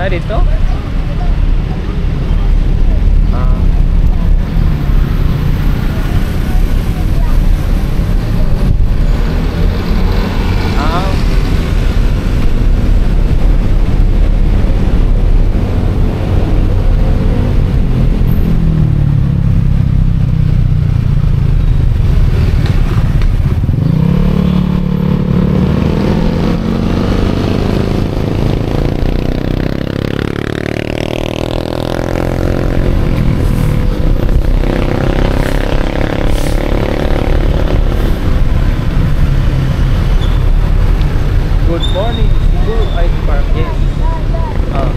Na dito? Ah. Ah. Good morning, Cebu IT Park. Yes. Oh.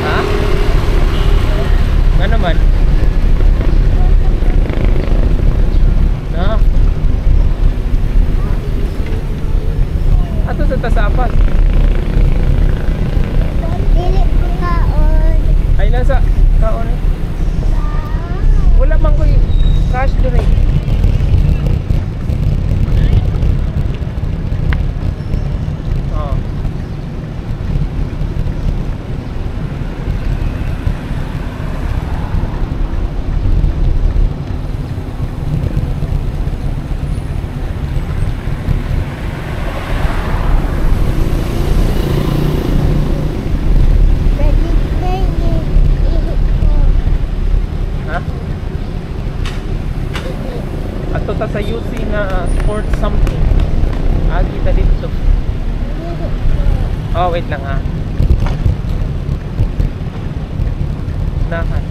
Ha? Nga naman? Na? Ato sa tasapas. Dili ko kaon. Ay, nasa kaon eh. Wala man ko cash doon eh. Oh. Ha? Ato ta sa UC nga sports something. Agi ta dito. Oh, wait lang ha. Nahan.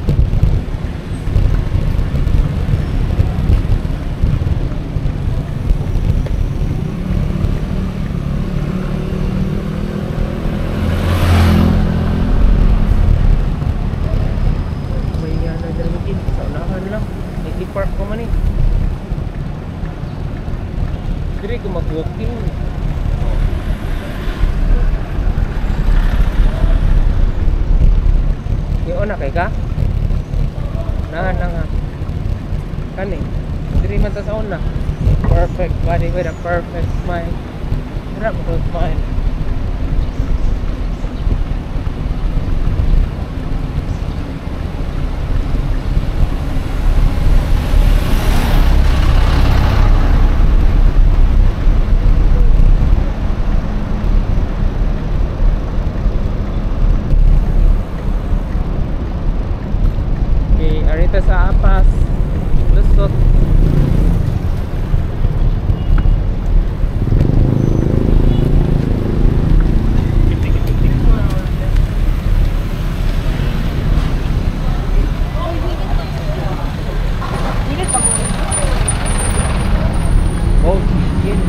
May yan na dito sa unahan lang. IT Park ko man eh. Diri ko mag-walking. Yung una kay ka? Nahan na nga. Kani. Diri man ta sa una. Perfect body with a perfect smile. Sarap mo smile. Okay, arita sa Apas. Lusot. Oh, chicken.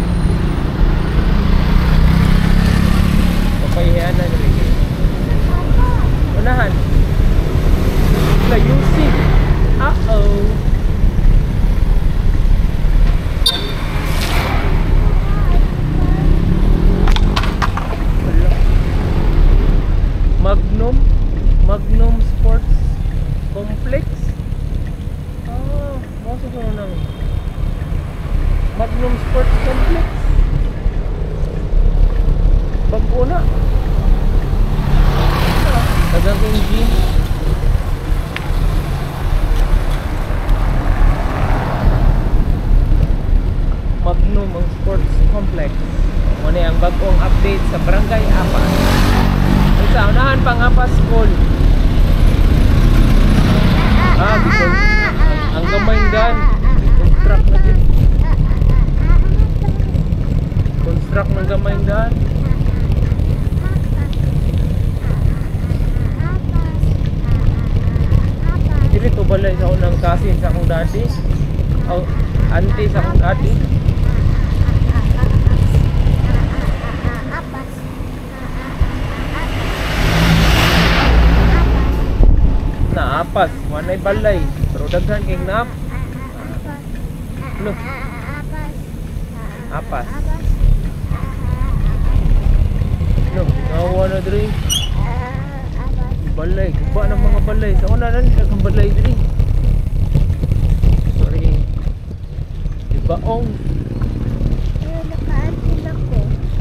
Papahiyan na rin. Unahan. Sa UC. Uh-oh. Magnum. Magnum Sports Complex. Ah, masa ko nang Magnum Sports Complex. Bago na. Dagang gym. Magnum ang Sports Complex. Muna ang bagong update sa Barangay Apas. Sa unahan pang Apas School. Ah, ang gamay dan. Construct na din. Construct ng gamay dan. Dili to balay sa unang cousin sa akong daddy. O auntie sa akong daddy. Na Apas, wanay balay. Pero daghan kay naap. No. Apas. No, nawa na diri. Balay, guba ng mga balay. Sa una lang daghang balay diri. Sorry. Ibaong.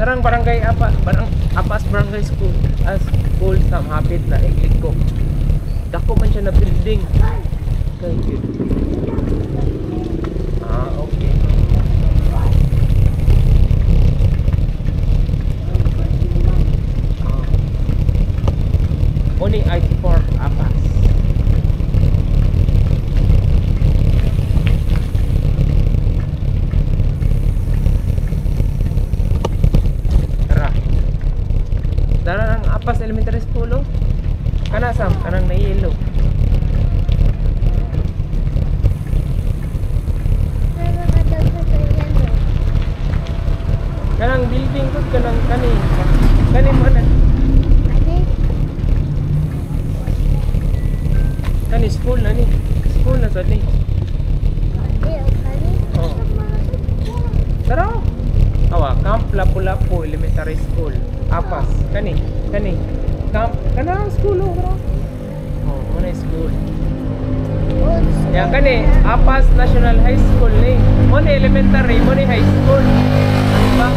Tarang barangay Apas, barang Apas Barangay School. As school sa hapit na igliko. Dako man siya na building. Kay cute. Ah, okay. Ah. Muni IT Park Apas. Tara. Tara ng Apas Elementary School, oh. Kana Sam, kanang nahilo. Kanang building ko, kanang kani. Kani mo na. Kani school na ni. School na sad ni. Oh. Tara. Awa, Camp Lapu-Lapu Elementary School. Apas. Kani, kani. Camp kana school, oh, bro. Oh, mo na school. Ya kani, Apas National High School ni. Mo ni elementary, mo ni high school. Diba?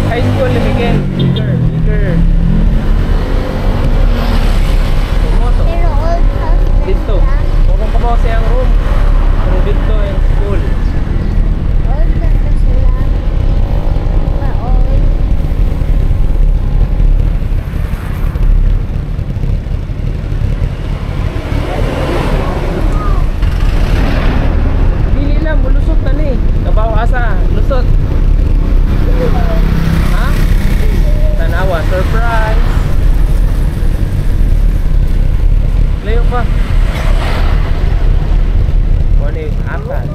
High school ni Miguel. Bigger, bigger. Mo to. Pero old house na Dito. siya. Mukhang pabaw siyang room. Pero dito yung school. Old na ba sila? Ma-old. Dili lang, mulusot na ni. Kabaw asa, lusot. Ha? Tanawa, surprise. Layo pa. Muna yung Apas.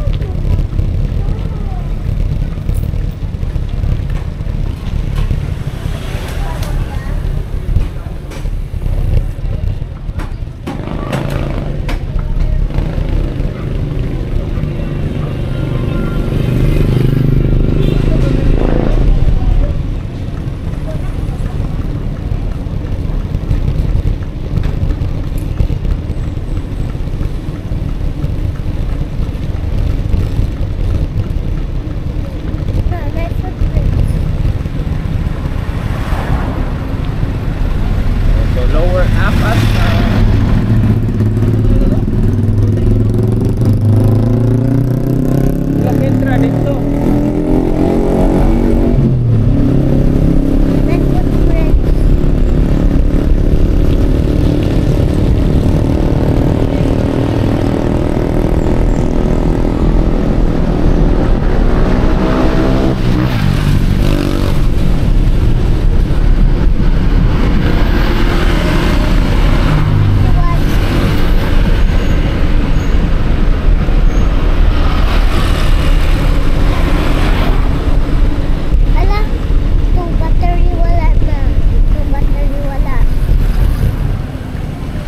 No, that's footprints. So lower Apas na. La Petra dito. That's footprints. Ala, itong battery wala na. Itong battery wala.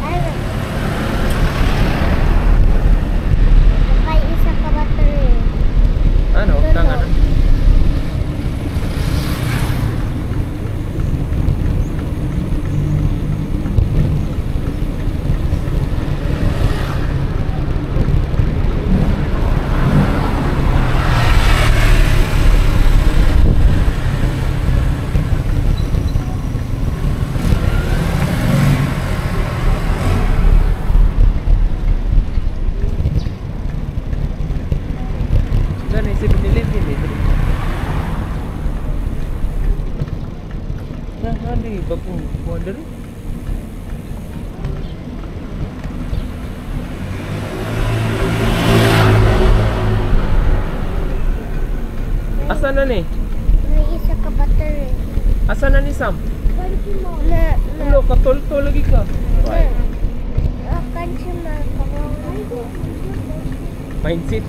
Ano? May isa ka battery. Ano? Tanga na. Gani 7-Eleven eh. Nah, di bagong border. Asa na ni? May isa ka battery. Asa na ni Sam? Na, na, Hello, katulto lagi ka. Na. Ah, kansi ma, kawawa ko. Mindset.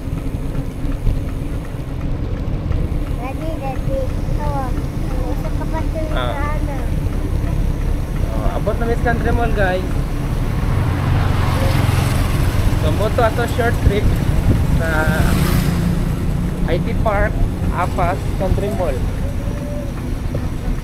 Daddy, daddy, tawa. May isa ka battery Ah. na ano. Oh, abot na Miss Country Mall, guys. So, moto ato short trip sa IT Park, Apas, Country Mall.